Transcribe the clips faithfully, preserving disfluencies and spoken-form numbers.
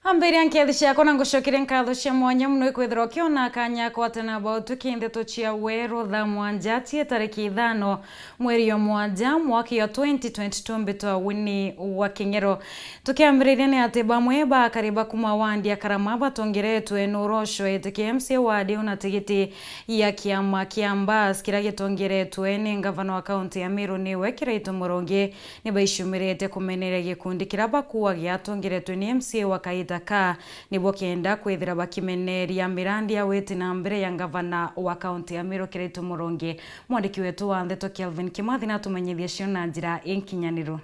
Ambiria nkethi ciakwa na ngucokeria nkatho cia mwanya mono ikwithirwa ukiona kanya kwatana about ki ndeto cia weru thaa mwanja cie tariki ithano mweri ya mwanja mwaka ya twenty twenty-two. Mbitwa Winnie wa King'ero. Tukiambiriria ni ati bamwe ba akari ba kuma wandi ya Karama batongeretwe ni urocwete ki M C A ward una tigiti ya kiama kia Mbas kiria gitongeretwe ni ngavana wa kaunti ya Meru niwe Kiraitu Murungi. Ni baiciumirite kumeneria gikundi kiria bakua giatongeretwe ni M C A wa kaita ka, nibo kenda kwithira bakimeneria mirandi ya witi na mbere ya ngavana wa kaunti ya Meru Kiraitu Murungi. Mwandiki wetu wa ndeto Kelvin Kimathi natumenyithie cio na njira inkinyaniru.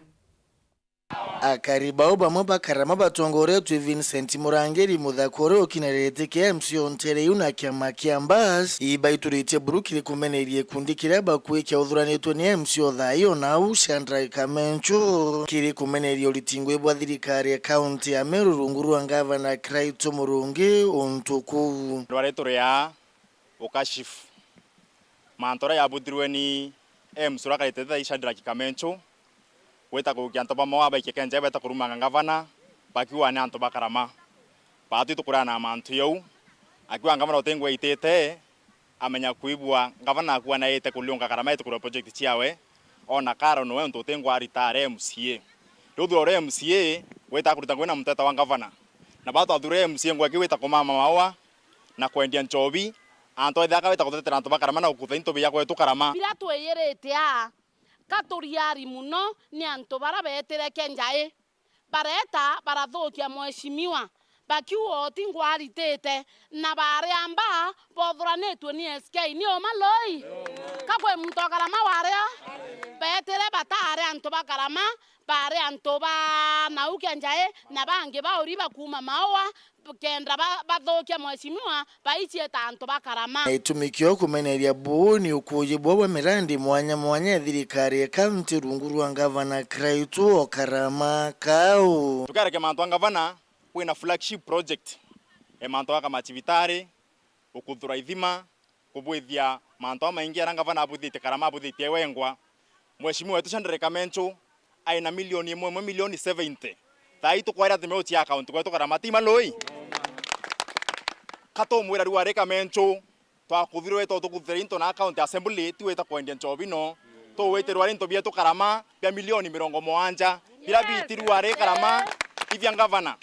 Akari bau bamwe ba Karama batongoretwe Vincent Murangiri Muthaka uria ukinarite kia M C A o ntere iu na kiama kia Mbas, ibaituritie buru kiri kumeneria gikundi kiria bakui kiauthuranitwe ni M C A o thaa ii o nau Shadrack Kamenchu kiri kumeneria uriti ngui bwa thirikari ya kaunti ya Meru rungu rwa ngavana Kiraitu Murungi untu kuu. Rwari turi aa ukashifu mantu aria yabuthirwe ni M C A uria akarite thaa ii Shadrack Kamenchu, gwita kurukia antu ba Maua baikie kenja beta kurumanga ngavana, bakiuga ni antu ba Karama. Baatwi tukurana na mantu jau, akiuga ngavana uti ngwa itite, amenya kwibua ngavana akuga naite kuliunga Karama ite kurwa project ciawe, ona Karo noe untu uti ngwa arita ari M C A. Riu thura uria M C A gwita kuruta ngui na muteta wa ngavana, na batwathure M C A ngwa kiwita kumama Maua na kwendia nchobi, antu aithe akawita kutetera antu ba Karama na gukutha into bia kwetu Karama. Biria twiyirite aa, ka turiari mono ni antu baria beetire kenja ii, bareeta barathukia mheshimiwa, bakiuga uti ngwaritite, na baari amba boothuranitue ni S K. Ni uma Lui? Ka kwi muntu wa Karama waria? Beetire bataari antu ba Karama, baari antu ba nau kenja ii, na bangi bauri bakuuma Maua, kenda ba-, bathukia mheshimiwa, baicieta antu ba Karama. Na gitumi kio kumeneria buu ni ukuuji bwao bwa mirandi mwanya mwanya ya thirikari ya kaunti rungu rwa ngavana Kiraitu o Karama kau. Tukiarekia mantu a ngavana, kwina flagship project ya mantu aka macibitari, gukuthura ithima, kubwithia mantu jamaingi jaria ngavana abwithitie Karama abwithitie wengwa. Mheshimiwa wetu Shadrack Kamenchu aina milioni imwe imwe milioni seventy. Thaa ii tukwaria ati meuchia account kwetu Karama, ti ma Lui? Ka tumwira riu ari Kamenchu, twakuthirwe to tukuthire into na account assembly, ti wita kwendia nchobi no. Tuwitirwe ari into bietu Karama bia milioni mirongo mugwanja, biria biitirwe ari Karama ibia ngavana.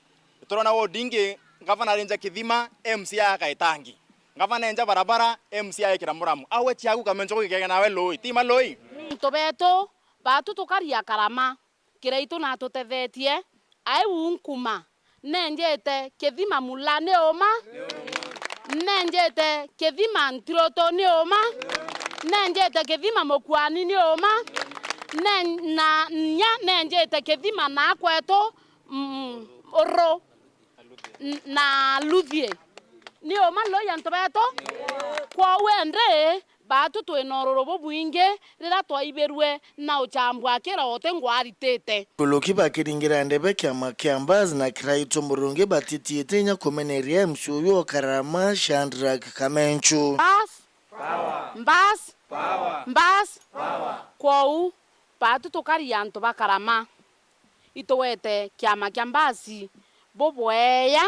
Turona ward ingi, ngavana arinja kithima, M C A aka itangi. Ngavana enja barabara, M C A ekira muramu. Awe chiagu Kamenchu gikega nawe Lui. Ti ma Lui? Antu betu, batu tukaria Karama, Kiraitu natutethetie, ai u nkuma. Nenjete kithima Mula ni uma? Nenjete kithima Ntirutu ni uma? Nenjete kithima Mukwani ni uma? Nen-, na nya nenjete kithima na kwetu, mm, Uru. N-, na Luthie. Ni uma Lui antu betu? Kwou endi, batu twina ururu bubwingi riria twaibirue na uchambua kira uti ngwaritite. Kuluki bakiringira ndebe kiama kia Mbas na Kiraitu Murungi batitiite inya kumeneria M C A uyu o Karama Shadrack Kamenchu. Mbas! Mbas! Mbas! Kwou, batu tukaria antu ba Karama. Itugwete kiama kia Mbasi bubweya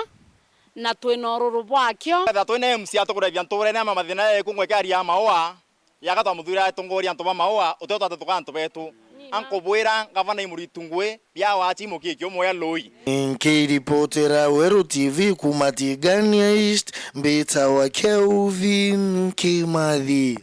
na twina ururu bwakio. Ethira twina M C A atukurethia nturene ama mathina ya ikungu ikiaria Maua, yaka twamuthuire atongoria antu ba Maua, utio twate tuka antu betu. Ankubwira ngavana imuritu ngui, bia wachi mukiki umwe Lui. Nkiripotera Weru T V kuma Tigania East, mbitawa Kelvin Kimathi.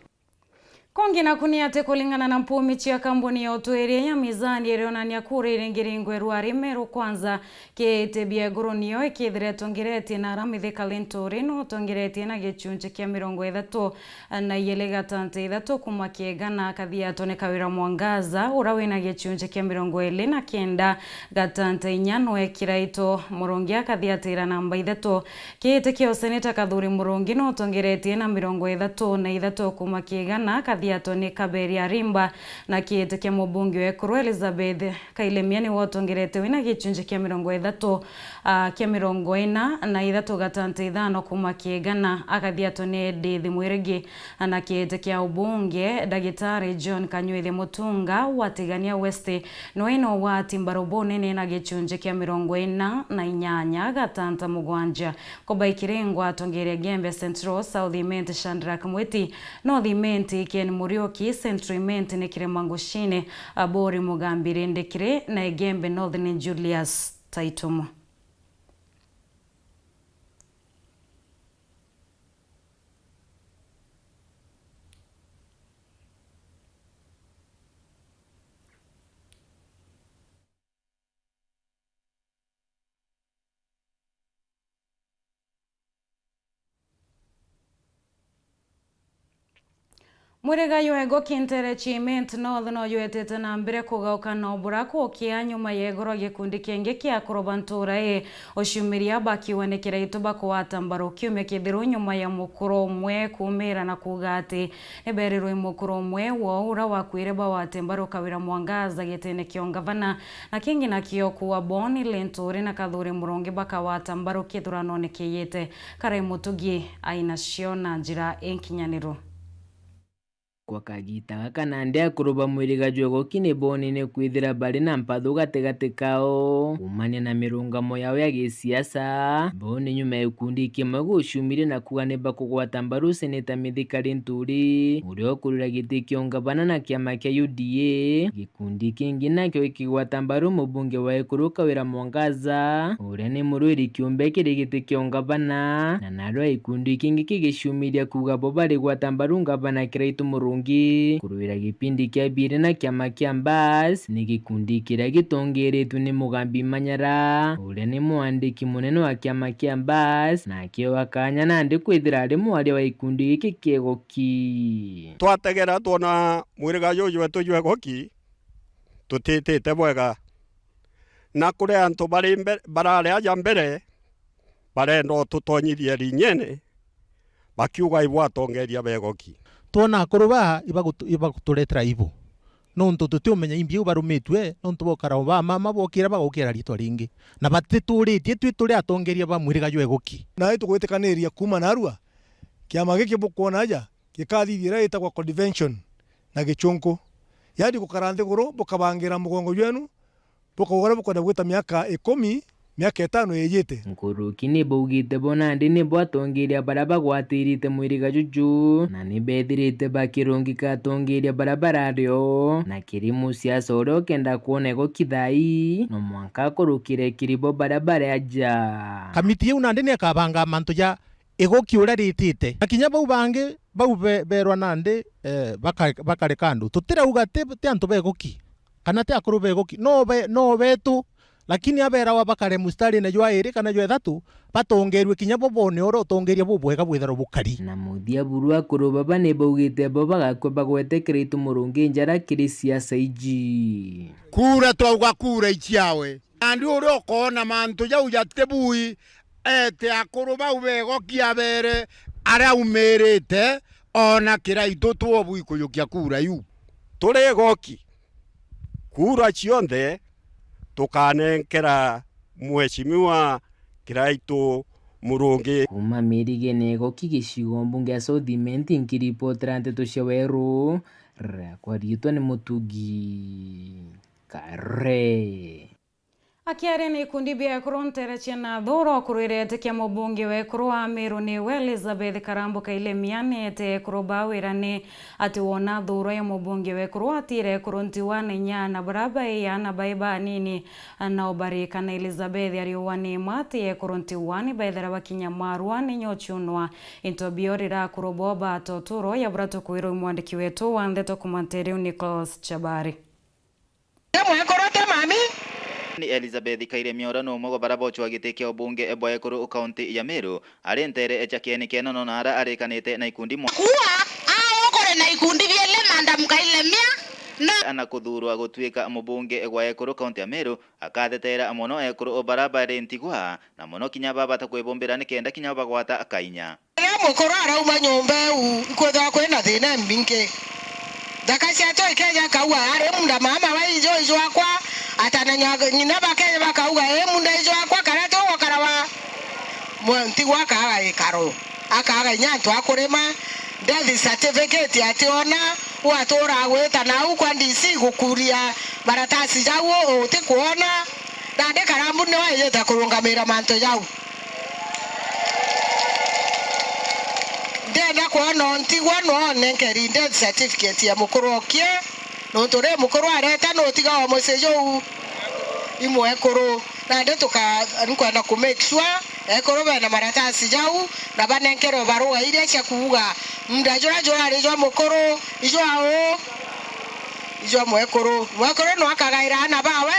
Kongi naku ni ati, kulingana na mpumi cia kambuni ya utwiria ya Mizani irionania kura iringiringwe rwari Meru Kwanza, kiite bia iguru niyo ikithire itongeretie na ara Mithika Linturi no utongeretie na gicunji kia mirongo ithatu na ijiri gatanta ithatu kuma kiegana, akathiatwa ni Kawira Mwangaza ura wina gicunji kia mirongo iri na kenda gatanta inya, nwe Kiraitu Murungi akathiatira namba ithatu. Kiiti kia useneta Kathuri Murungi no utongeretie na mirongo ithatu na ithatu kuma kiegana, akathi- Yatoni Kaberi Arimba na kiiti kia mubunge wa ekuru Elizabeth Kailemia niwe utongerete wina gichunji kia mirongo ithatu, ah, kia mirongo ina na ithatu gatanta ithano kuuma kiigana, akathi Atoni Edith Mwirigi na kiiti kia ubunge, Ndagitari John Kanywithi Mutunga wa Tigania West, niwe wina ugwati mbaru bunene na gichunji kia mirongo ina na inyanya gatanta mugwanja. Kubaikire ngwatongeria Gembe Central, South Imenti Shadrack Mwiti, North Imenti Ken Muriuki, Central Imenti ni Kirima Ngushine, Abori Mugambi Rindikiri, na Igembe North ni Julius Taitumo. Mwiriga jwa Igoki nteere cia Imenti North no jwetete na mbere kugauka na ubura kukia nyuma ya igoro gikundi kingi kia akuru ba ntuura ii uciumiria bakiuga ni kiraitu bakugwata mbaru kiumia kithiru nyuma ya mukuru umwe kuumira na kuuga ati ni beerirwe mukuru umwe woo uria wakuire bagwate mbaru Kawira Mwangaza gitine kia ungavana. Na kingi nakio kuuga bo ni Linturi na Kathuri Murungi bakagwata mbaru kithuranone kiijite. Karai Mutugi ainacio na njira inkinyaniru. Kwa kagiita gaka nandi akuru ba mwiriga jwa Igoki ni boonene kwithira bari na mpathu gatigati kao kuumania na mirungamo yao ya gisiasa. Bo ni nyuma ya gikundi kimwe guciumiria na kuuga ni bakugwata mbaru Seneta Mithika Linturi, uria ukurira giti kia ungavana na kiama kia U D A. Gikundi kingi nakio gikigwata mbaru mubunge wa Ekuru Kawira Mwangaza, uria ni murwiri kiumbe kiri giti kia ungavana, na narua gikundi kingi kigiciumiria kuuga bo barigwata mbaru ngavana Kiraitu Murungi. Kurwira gipindi kia biiri na kiama kia Mbas ni gikundi kiria gitongeretue ni Mugambi Manyara, uria ni mwandiki munene wa kiama kia Mbas, na akioa kanya nandi kwithira ari mwaria wa gikundi giki kia Igoki. Twategera twona mwiriga juju wetu jwa Igoki tutitite bwega, na kuri antu bari mbe-, barari aja mbere barenda ututonyithia rinyene, bakiuga ibo atongeria ba Igoki. Twona akuru baa ibagutu-, ibaguturetera ibu, nontu tutiumenya imbi iu barumitue, nontu bokara o ba mama bokira bagukira riitwa ringi, na batituritie twi turi atongeria ba mwiriga jwa Igoki. Na itugwitikaniria kuuma narua, kiama giki bukwona aja gikathithia iria itagwa convention na gichunku, yaani gukara nthiguru bukabangira mugongo jwenu, bukauga uria bukwenda gwita miaka ikumi, miaka itano ijite. Nkuruki ni baugite bo nandi nibo atongeria baria bagwatirite mwiriga juju, na ni bethirite bakirungika atongeria baria barari o, na kiri musiasa uria ukenda kwona Igoki thaa ii, no mwanka akurukire kiri bo baria bari aja. Kamiti iu nandi ni akabanga mantu ja Igoki uria ritite. Na kinya bau bangi, bau be-, berwa nandi, eh, baka-, bakare kandu. Tutirauga ti, ti antu ba Igoki, kana ti akuru ba Igoki. No be-, no betu, lakini aberagwa bakare mustarine jwa iri kana jwa ithatu, batongerue kinya bo bone uria utongeria bubwega bwithirwa bukari. Na muthia buru akuru baba ni baugite bo bagakua bagwete Kiraitu Murungi njara kiri siasa iji. Kura twauga kura iciawe. Nandi uria ukoona mantu jau jatibui, eete akuru bau ba Igoki abeere aria aumirite, oona Kiraitu twobui kujukia kura iu. Turi Igoki, kura cionthe tukanenkera Mheshimiwa Kiraitu Murungi. Kuuma Mirigene Igoki gicigo mbunge ya South Imenti, nkiripotera nteto cia Weru, riakwa riitwa ni Mutugi Kare. Akiaria na ikundi bia ekuru nteere cia Nathuru kurwirete kia mubunge wa ekuru wa Meru niwe Elizabeth Karambu Kailemia, neete ekuru ba wirane ati wona thuurwa ya mubunge wa ekuru atiire ekuru ntiwa na inya na baria bai aana bai banini nao barika. Na Elizabeth ariuga ni mma ati ekuru ntiwa ni baithira bakinya marua ni nyochunwa into bio rira akuru bo baata uturo ya buria tukwirwa i mwandiki wetu wa ndeto kuuma nteere iu Nicholas Chabari. Ti mwekuru ti mami. Ni Elizabeth Kairemia uria ni umwe bwa baria bocwa giti kia ubunge bwa ekuru kaunti ya Meru, ari nteere cia kieni kia Enono na aria arikanite na ikundi mwa- Kuua, aa ukuri na ikundi biele Madam Kairemia, no. Ana kuthuurwa gutuika mubunge gwa ekuru kaunti ya Meru, akatheteera mono ekuru baria bari ntigwa, na mono kinya baba ta kwibumbira nikenda kinya bagwata kainya. Riria mukuru arauma nyomba iu, ikwithirwa kwina thiina imbingi. Nthaka cietu ikeja kauga, ari munda mama wa ijo ijo akwa, atananya ng'ina bakeja bakauga, i munda ijo akwa, kana ti ugukara wa mwe-, ntigwa akaaga gikaro, akaaga inya antu a kurima, death certificate ationa, ugatuura gwita nau kwa D C gukuria maratasi jau u-, utikuona, nandi Karambu niwe ijite kurungamira mantu jau. Ndienda kwona untigwa nwonenkeri death certificate ya mukuru okie, nontu ri mukuru areta nutigawa mucii juu i mwekuru. Nandi tuka-, nkwenda ku make sure ekuru bena maratasi jau na banenkerwe barua iria cia kuuga munda juria jurari jwa mukuru ijwa u, ijwa mwekuru. Mwekuru no akagaira aana bawe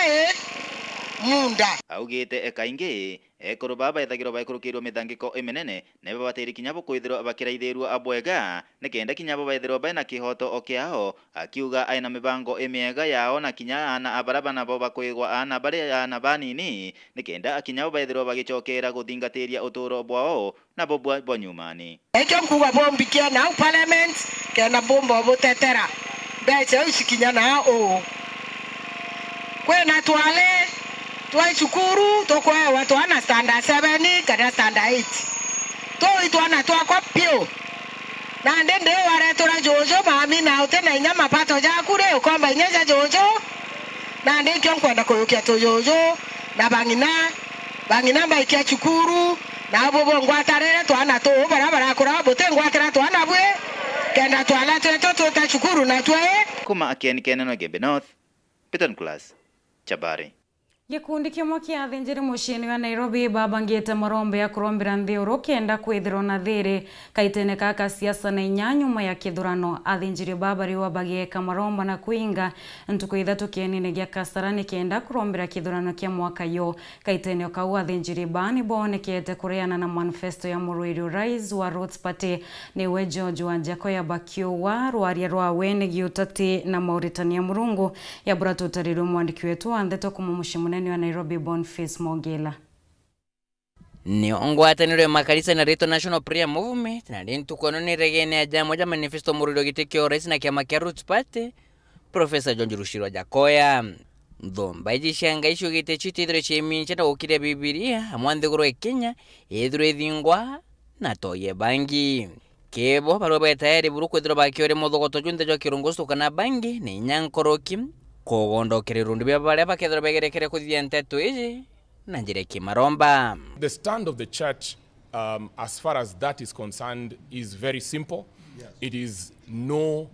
i munda. Augite kaingi, ekuru baa baethagirwa baikurukiirua mithangiko iminene, ni babatiri kinya bukwithirwa bakiraithirua bwega, nikenda kinya bo baethirwa baina kihoto o kiao, akiuga aina mibango imiega yao na kinya aana a baria banabo bakwigwa aana bari aana banini, nikenda kinya bo baethirwa bagicokeera guthingatiria uturo bwao nabo bwa, bwa nyumani. Ekio nkuuga bumbikie nau parliament, kenda mbumba ubutetera. Mbeca iu cikinya na uu. Kwina twari twa cukuru tukuewa twana standard seven kana standard eight. Tui twana twakwa piu. Nandi ndi waretura juju mami na uti na inya mapato jaku ri ukomba inya ja juju. Nandi ikio nkwenda kuyukia tujuju na bang'ina, bang'ina mbaikia cukuru, na abo bongwatarire twana tuu baria barakura butingwatira twana bwi, kenda twana twetu twita cukuru na twi. Kuma Akieni Keneno Igembe North, Peter Nicholas, Chabari. Gikundi kimwe kia athinjiri muciini wa Nairobi babangite maromba ya kurombera nthi uru kenda kwithirwa na thiri kaitene ka ka siasa na inya nyuma ya kithurano. Athinjiri baa bariwa bagieka maromba na kuinga ntuku ithatu kienine gia Kasarani kenda kurombera kithurano kia mwaka yu. Kaitene o kau, athinjiri baa ni boonekete kureana na manifesto ya murwiri urais wa Roots Party, niwe George Wanjakoya, bakiuga rwaria rwawe ni giutati na mauritani ya Murungu, ya bura tutarirwe mwandiki wetu wa ndeto kuma mucii munene wa Nairobi, Boniface Mogila. Nio ngwataniro ya makanisa na Rito National Prayer Movement, na ri ntuku ino ni regene aja amwe ja manifesto murwiri wa giti kia urais na kiama kia Roots Party, Professor George Ruchiri Wanjakoya. Nthumba iji cia Ngai ciugite cio itithirwe ciimincha na gukiria Bibilia amwe nthiguru ya Kenya ithirwe ithingwa na toye bangi. Kibo barua bae tayari buru kwithirwa bakiuria muthogoto junthe jwa kirungu gucukana bangi na inya nkoroki kugondokera irundu bia baria bakethirwa begerekere kuthithia nteto iji na njira ya kimaromba. The stand of the church, um, as far as that is concerned, is very simple. It is no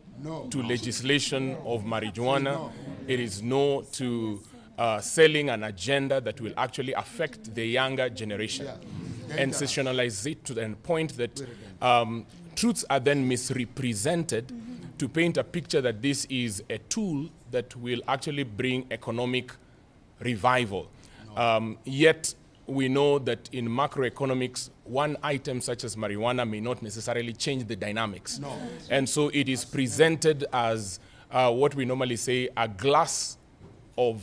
to legislation of marijuana. It is no to, uh, selling an agenda that will actually affect the younger generation and sensationalize it to the point that, um, truths are then misrepresented to paint a picture that this is a tool that will actually bring economic revival. Um, yet we know that in macroeconomics, one item such as marijuana may not necessarily change the dynamics. And so it is presented as, uh, what we normally say, a glass of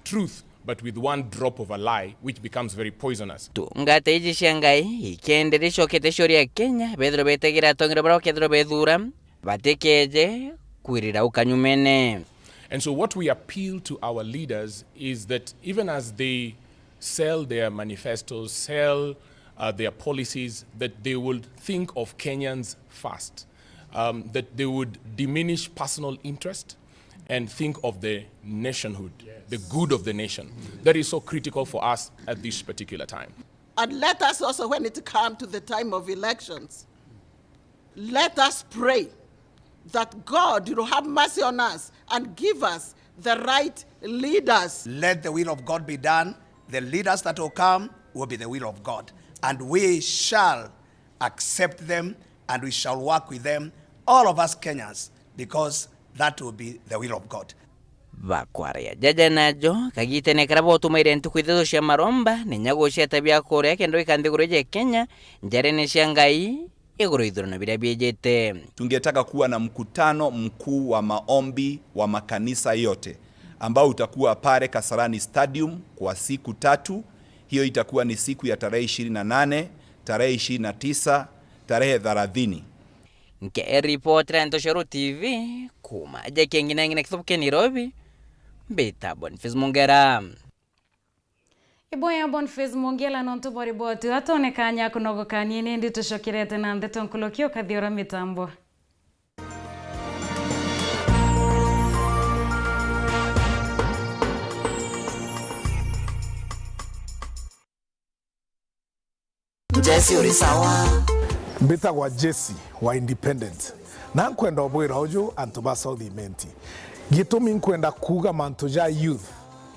truth, but with one drop of a lie, which becomes very poisonous. Ntungata iji cia Ngai ikendere icokete ciuria Kenya, bethirwe betagira atongeri baria bakethirwa bethura, batikeje kwirira ukanyumene. And so what we appeal to our leaders is that even as they sell their manifestos, sell, uh, their policies, that they will think of Kenyans first, um, that they would diminish personal interest and think of the nationhood, the good of the nation. That is so critical for us at this particular time. And let us also, when it comes to the time of elections, let us pray that God will have mercy on us and give us the right leaders. Let the will of God be done. The leaders that will come will be the will of God. And we shall accept them and we shall work with them, all of us Kenyans, because that will be the will of God. Bakwaria jaja najo kagitene karia botumaire ntuku ithatu cia maromba, ni nya gucieta bia kuria kenda gwika nthiguru iji ya Kenya njarene cia Ngai iguru ithurano biria biijite. Tungetaka kuwa na mkutano mkuu wa maombi wa makanisa yote ambao utakuwa pale Kasarani Stadium kwa siku tatu. Hiyo itakuwa ni siku ya tarehe ishirini na nane, tarehe ishirini na tisa, tarehe thelathini. Nkiripotera Ntoshero T V Kuuma J K Nginengine Kithubu kia Nairobi, mbita Boniface Mongera. Iboya Boniface Mongera nontu bwa riboti. Atone kanya kunogokania ni ndi tucokerete na ndeto nkuruki ukathiura mitambo. Jesse uri sawa. Mbitagwa Jesse wa Independent. Na nkwenda ubwira uju antu ba South Imenti. Gitumi nkwenda kuuga mantu ja youth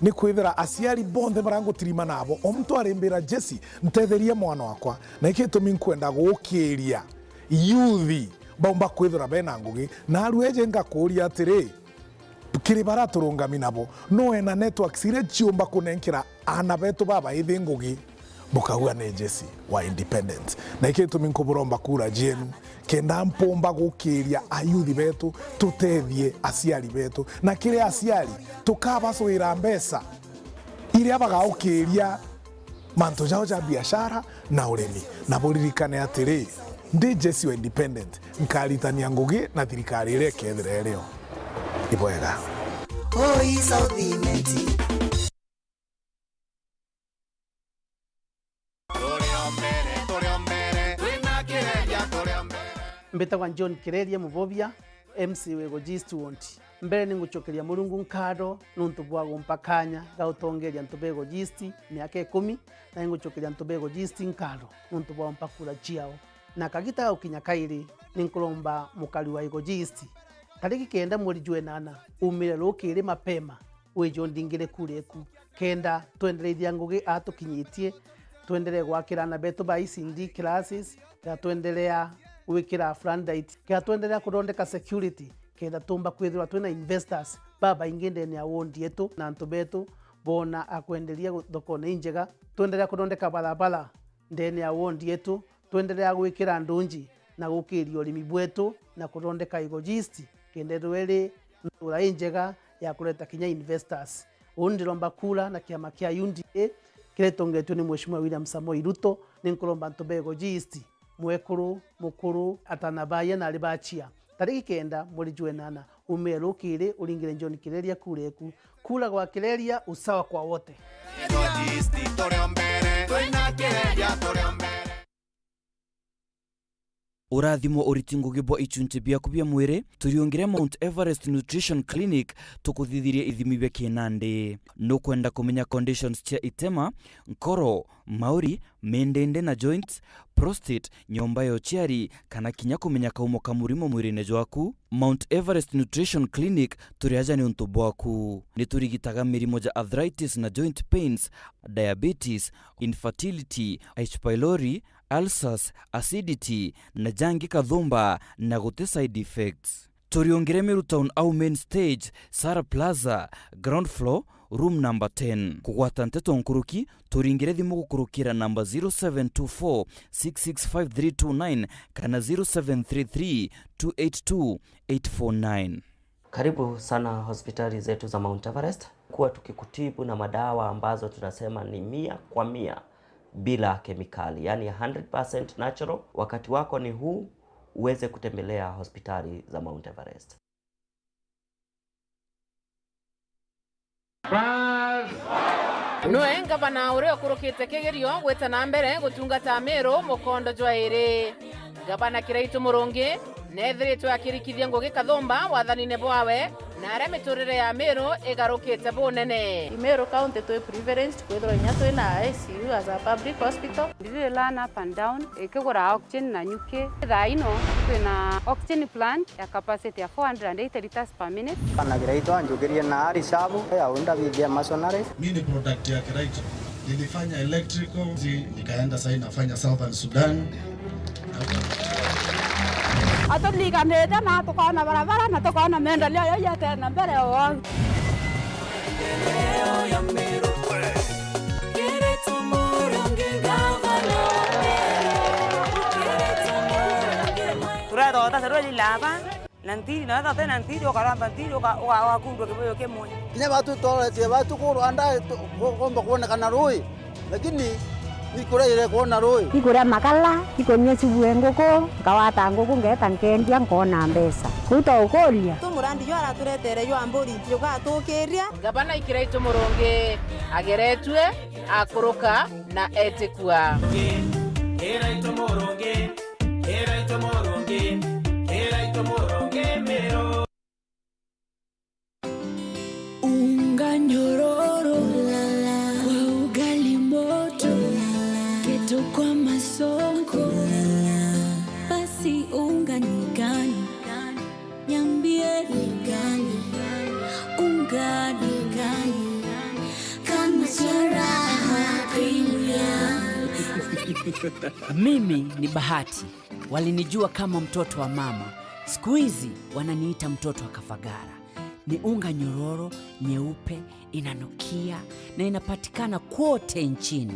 ni kwithira aciari bonthe baria ngutirima nabo, o muntu arimbira, "Jesse, ntetheria mwana wakwa." Na iki gitumi nkwenda gukiria youth baumba kwithira bena ngugi. Na aru eje ngakuuria atiri, kiri baria turungami nabo, no wena networks iria ciumba kunenkera aana betu babaithi ngugi? Bukauga ni Jesse wa Independent. Na iki gitumi nkuburomba kura cienu, kenda mpumba gukiria ayuthi betu, tutethie aciari betu. Na kiri aciari, tukabacwira mbeca iria bagaukiria mantu jao ja biashara na urimi. Na buririkane atiri, ndi Jesse wa Independent, nkaritania ngugi na thirikari iria ikethira irio. Ibwega. Oi, South Imenti. Turi o mbere, turi o mbere, twina Kireria, turi o mbere. Mbitagwa John Kireria Mubobia, M C wa Igoji East Ward. Mbere ni ngucokeria Murungu nkatho nuntu bwa gumpa kanya ga gutongeria antu ba Igoji East miaka ikumi, na ni ngucokeria antu ba Igoji East nkatho nuntu bwa gumpa kura ciao. Na kagita ga gukinya kairi, ni nkuromba mukari wa Igoji East, tariki kenda mweri jwa inana, umire rukiri mapema, wije undingire kura eku, kenda twendereithia ngugi aa tukinyitie, twenderee gwakira aana betu ba E C D classes, kenda twenderea gwikira floodlight, kenda twenderea kuthondeka security, kenda tumba kwithirwa twina investors babaingi ndene ya ward yetu, na antu betu boona a kwenderia gu-, thokone injega, twenderea kuthondeka barabara ndene ya ward yetu, twenderea gwikira ndunji na gukiria urimi bwetu na kuthondeka Igoji East, kenda ithirwa iri ntura injega ya kureta kinya investors. Uu ndiromba kura na kiama kia U D A kiria gitongetue ni Mheshimiwa William Samoei Ruto, ni nkuromba antu ba Igoji East, mwekuru, mukuru, atana baaya na ari bachia, tariki kenda mweri jwa inana, umire rukiri uringire John Kireria kura eku. Kura kwa Kireria, usawa kwa wote. Urathimwo uriti ngugi bwa ichunchi biaku bia mwiri, turiungire Mount Everest Nutrition Clinic, tukuthithirie ithimi bia kinandi. Nukwenda kumenya conditions cia itema, nkoro, mauri, mindindi na joints, prostate, nyomba ya uciari, kana kinya kumenya kaumo ka murimo mwirine jwaku? Mount Everest Nutrition Clinic turi aja niuntu bwaku. Ni turigitaga mirimo ja arthritis na joint pains, diabetes, infertility, H. pylori, ulcers, acidity, na jangi kathumba, na guti side effects. Turiungire Meru Town au main stage, Sara Plaza, ground floor, room number ten. Kugwata nteto nkuruki, turingire thimu gukurukira namba zero seven two four six six five three two nine kana zero seven three three two eight two eight four nine. Karibu sana hospitali zetu za Mount Everest. Kuwa tukikutibu na madawa ambazo tunasema ni mia kwa mia bila kemikali, yani hundred percent natural. Wakati wako ni huu, uweze kutembelea hospitali za Mount Everest. Nwe ngavana uria ukurukite kigerio gwita na mbere gutungata Meru mukondo jwa iri. Ngavana Kiraitu Murungi neethiritwe akirikithia ngugi kathumba wathanine bwawe, na aria miturire ya Meru igarukite bunene. Meru County twi privileged kwithirwa inya twina I C U as a public hospital. Ndiri learn up and down, ikigura oxygen na nyuki. Thaa ino twina oxygen plant ya capacity ya four hundred and eighty liters per minute. Bana Kiraitu anjukirie na ari shabu ya unda bithia masonary. Mi ni product ya Kiraitu. Nilifanya electrical, zi-, nikaenda sasa nafanya Southern Sudan. Aturiganite na tukaona barabara na tukaona maendeleo yaiete na mbere o. Turethota serwe lilaba. Na ntiri, na wethira utina ntiri, ukaramba ntiri, uka-, uka-, ugakundwa kibuyu kimwe. Kinya batu tworetie batu kurwa nda, tu-, ku-, kumba kwonekana rui, lakini Ikuria irekwona rui. Ikuria makala, ikunyua cibue nguku, nkawata nguku, ngeeta nkendia, nkona mbeca. Kuu twa ukuria. Tu murandi jwa araturetere jwa mburi, jugatukiria. Ngavana Kiraitu Murungi ageretue, akuruka na etikua. Kiraitu Murungi, Kiraitu Murungi, Kiraitu Murungi Miru. Unga nyororo kwa ugali moto, keto kwa masonko. Basi unga ni gani? Niambie ni gani? Unga ni gani? Kama cha Raha Premium. Mimi ni Bahati. Walinijua kama mtoto wa mama. Siku hizi wananiita mtoto wa Kafagara. Ni unga nyororo, nyeupe, inanukia na inapatikana kwote nchini.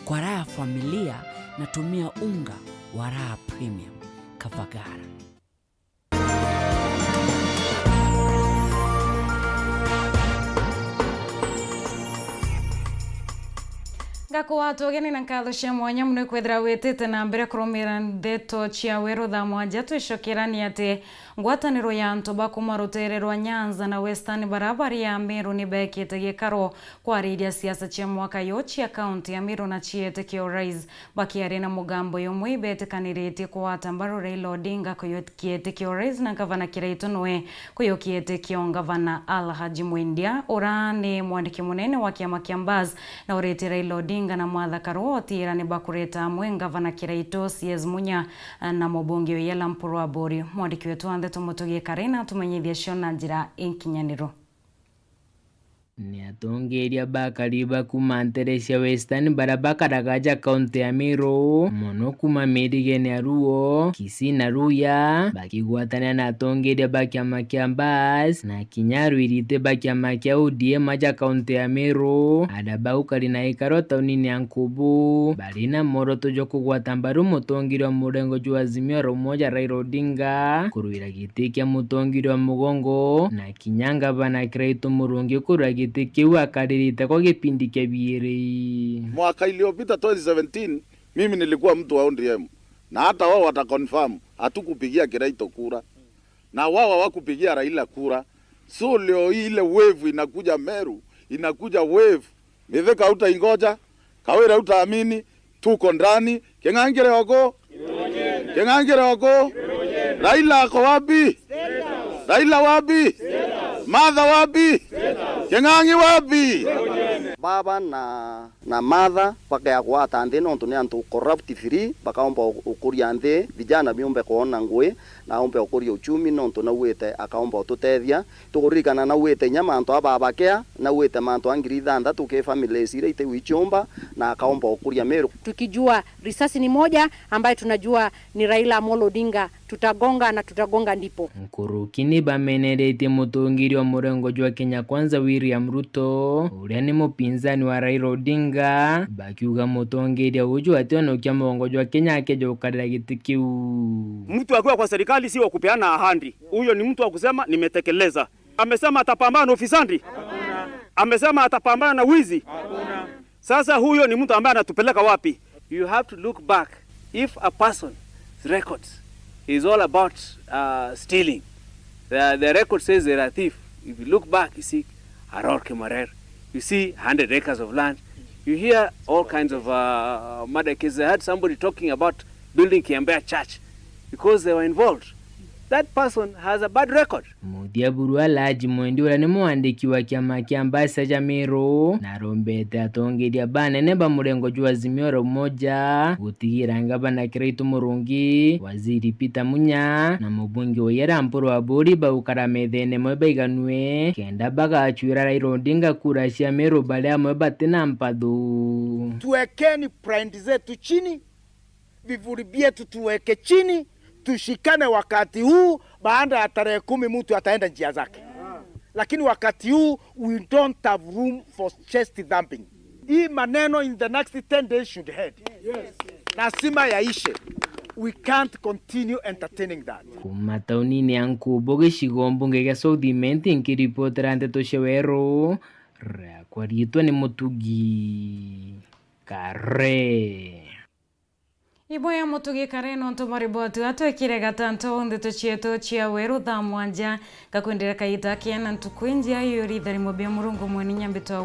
Kwa raha ya familia, natumia unga wa Raha Premium. Kafagara. Ngakwaa tugeni na nkatho cia mwanya mono ikwithira witite na mbere kurumira ndeto cia weru thaa mwanja. Twicokerani ati ngwataniro ya antu ba kuma rutere rwa Nyanza na Western baria bari ya Meru ni bekite gikaro kwariria siasa cia mwaka yo cia kaunti ya Meru na cietikio rais. Bakiaria na mugambo yumwe, ibetikaniritie kugwata mbaru Raila Odinga kuyu- kietikio rais na Ngavana Kiraitu noe kuyu kietikio Ngavana Al Haji Mwindia, ura ni mwandiki munene wa kiama kia Mbas, na uritie Raila Odinga na Martha Karua utiira ni bakureta amwe Ngavana Kiraitu, C S Munya, na mubunge Oyella Mpuru Aburi. Mwandiki wetu wa ndeto Mutugi Karina atumenyithia cio na njira inkinyaniru. Ni atongeria bakari ba kuma ntere cia Western baria bakaraga aja kaunti ya Meru, mono kuma mirigene ya Luo, Kisii na Luhya, bakigwatania na atongeria ba kiama kia Mbas na kinya arwirite ba kiama kia O D M aja kaunti ya Meru, aria baukari na ikaro taunini ya Nkubu, bari na mworoto jwa kugwata mbaru mutongeria wa murengo jwa Azimio la Umoja Raila Odinga, kurwira giti kia mutongeria wa mugongo na kinya ngavana Kiraitu Murungi kurwa giti kiu akaririte kwa gipindi kia biiri. Mwaka iliyopita twenty seventeen, mimi nilikuwa mtu wa O D M. Na hata wao wata confirm, hatukupigia Kiraitu kura. Na wao hawakupigia Raila kura. So leo hii ile wave inakuja Meru, inakuja wave. Mithika utaingoja, Kawira utaamini, tuko ndani. King'angire oku? King'angire oku? Raila ako wapi? Raila wapi? Martha wapi? King'ang'i wapi? Baba na, na Martha bakea gwata nthi nontu ni antu corrupt free, bakaomba u-, ukuria nthi, vijana biumbe kwona ngui, na aumbe ukuria uchumi nontu nauite akaomba ututethia. Tukuririkana nauite inya mantu a babakea, nauite mantu a ngiri ithanthatu ki families iria itigu ichiumba, na akaomba ukuria Meru. Tukijua risasi ni moja ambaye tunajua ni Raila Amolo Odinga, tutagonga na tutagonga ndipo. Nkuruki ni bameneretie mutongeria wa murengo jwa Kenya Kwanza William Ruto, uria ni mupinzani wa Raila Odinga, bakiuga mutongeria uju ationokia mugongo jwa Kenya akeja gukarira giti kiu. Mtu akiwa kwa serikali si wa kupeana ahadi. Huyo ni mtu wa kusema, "Nimetekeleza." Amesema atapambana na ufisadi? Amesema atapambana na wizi? Sasa huyo ni mtu ambaye anatupeleka wapi? You have to look back. If a person's records is all about, uh, stealing, the, the record says they're a thief. If you look back, you see Aror Kimarer, you see hundred acres of land, you hear all kinds of, uh, murder cases. I heard somebody talking about building Kiambea Church because they were involved. That person has a bad record. Muthia buru Alhaji Mwendi, uria ni mwandiki wa kiama kia Mbasa ja Meru, na arombete atongeria banene ba murengo jwa Azimio la Umoja gutigira ngavana Kiraitu Murungi, waziri Peter Munya, na mubunge Oyella Mpuru Aburi bagukara methene imwe baiganue, kenda bagacwira Raila Odinga kura cia Meru bari amwe batina mpathu. Tuekeni pride zetu chini, vivuli vyetu tuweke chini, tushikane wakati huu. Baada ya tarehe kumi mtu ataenda njia zake, lakini wakati huu we don't have room for chest thumping. Hii maneno in the next ten days should end. Lazima yaishe. We can't continue entertaining that. Kuma taunini ya Nkubu, gicigo mbunge gia South Imenti, nkiripotera ndeto cia weru, riakwa riitwa ni Mutugi. Kare. Iboya mutugi kare nontu bwa riboti atwikire gatanto ndeto cietu cia weru thaa mwanja. Gakwendera kaita kena ntuku injia yuri itharimo bia Murungu mwene nyambe twa